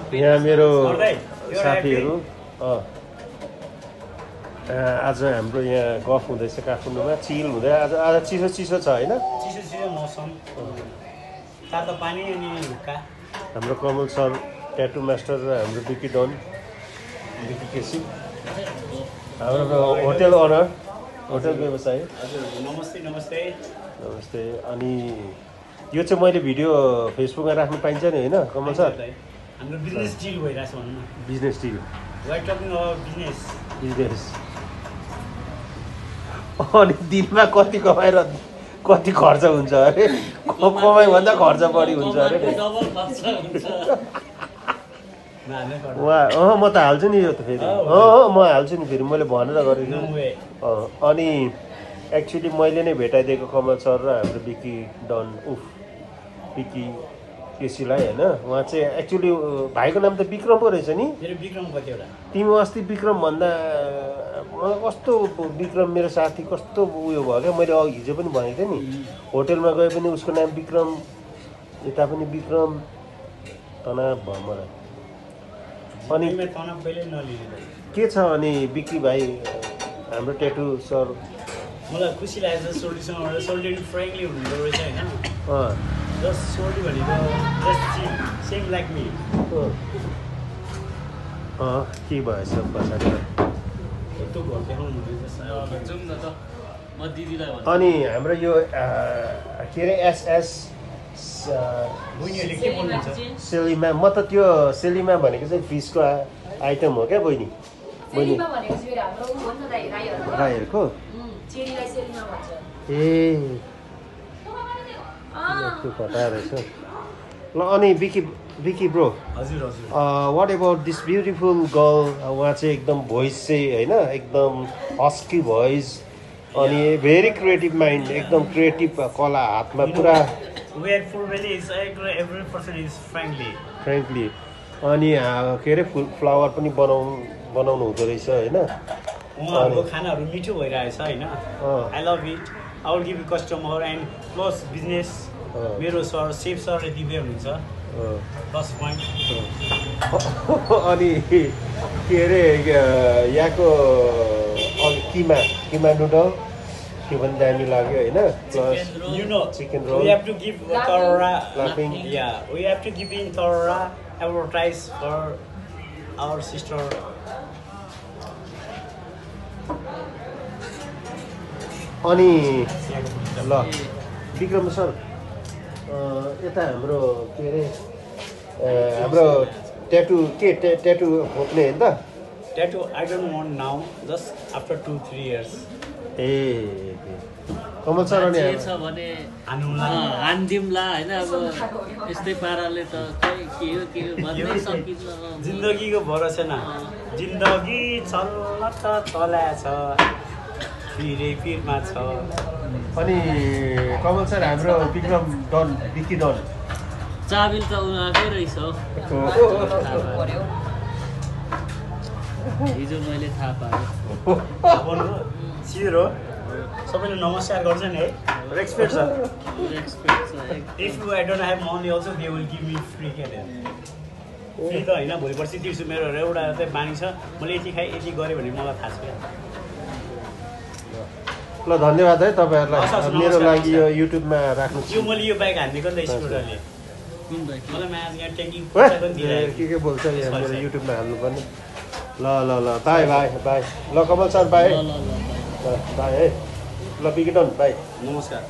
यहाँ मेरो साथीहरू आज हाम्रो यहाँ गफ हुँदैछ काठमाडौँमा चिल हुँदै आज चिसो चिसो छ होइन चिसो मौसम तातो पानी अनि हुक्का हाम्रो कमल सर ट्याटु मास्टर र हाम्रो बिकी डन बिकी केसी हाम्रो होटेल ओनर होटेल व्यवसायी नमस्ते नमस्ते नमस्ते अनि यो चाहिँ मैले भिडियो फेसबुकमा राख्नु पाइन्छ नि होइन कमल सर हाम्रो बिजनेस डिल भइरहेछ भनौँ न business deal we are talking about business अनि दिनमा कति कमाएर कति खर्च हुन्छ अरे कमाइभन्दा खर्च बढी हुन्छ अरे उहाँ म त हाल्छु नि यो त फेरि म हाल्छु नि फेरि मैले भनेर गरेको अनि एक्चुअली मैले नै भेटाइदिएको कमल सर र हाम्रो बिकी डन बिकी केसीलाई होइन उहाँ चाहिँ एक्चुअली भाइको नाम त विक्रम पो रहेछ नि तिमी अस्ति विक्रम भन्दा मलाई कस्तो विक्रम मेरो साथी कस्तो उयो भयो क्या मैले हिजो पनि भनेको थिएँ नि होटेलमा गए पनि उसको नाम विक्रम यता पनि विक्रम तनाव भयो मलाई अनि के छ अनि बिकी भाइ हाम्रो ट्याटु सर मलाई खुसी लागेको छ सोल्डी फ्रेङ्कली हुनुहुँदो रहेछ होइन जस्ट सोल्डी भनेको जस्ट सेम लाइक मी के भएछ पछाडि अनि हाम्रो यो के अरे एसएस सेलिमा म त त्यो सेलिमा भनेको चाहिँ फिसको आइटम हो क्या बहिनी राईहरूको ए त्यो घटा रहेछ ल अनि Bikki bro what about this beautiful girl उहाँ चाहिँ एकदम भोइस चाहिँ होइन एकदम हस्की भोइस अनि भेरी क्रिएटिभ माइन्ड एकदम क्रिएटिभ कला हातमा पुरा फ्रेङ्कली अनि के अरे फ्लावर पनि बनाउनु हुँदो रहेछ होइन उहाँहरूको खानाहरू मिठो भइरहेछ होइन I love it I will give you customer and plus business मेरो सर सेफ सरले दिँदै हुनुहुन्छ प्लस पोइन्ट अनि के अरे यहाँको किमा नुडल त्यो पनि दामी लाग्यो होइन plus chicken roll we have to give तरोरा we have to give in तरोरा एडभर्टाइज फर आवर सिस्टर अनि ल विक्रम सर यता हाम्रो के अरे हाम्रो ट्याटु खोप्ने होइन त tattoo I don't want now just after 2-3 years A Kamal sir अनि छ भने हान्दिउँला होइन अब यस्तै पाराले त के हो भन्नै सकिन्न जिन्दगीको भरोसा छैन जिन्दगी चल्न त चलाछ फिरमा छ अनि कमल सर हाम्रो विक्रम डन बिकी डन चाबिल त उहाँकै रहेछ हिजो मैले थाहा पाएँ सिरो सबैले नमस्कार गर्छ नि है रेस्पेक्ट छ if you I don't have money also they will give me free क्यारे फ्री त होइन भोलि पर्सि तिर्छु मेरो एउटा चाहिँ बानी छ मैले यति खाएँ यति गरेँ भने मलाई थाहा छ ल धन्यवाद है तपाईँहरूलाई मेरो लागि यो युट्युबमा राख्नु यो मैले यो बाइक हानिदिएको नि त स्कुटरले मलाई म्याम यहाँ ट्याङ्किङ के बोल्छ यहाँ मेरो युट्युबमा हाल्नुपर्ने ल बाई ल कमल सर बाई बाई है ल बिकी डन बाई नमस्कार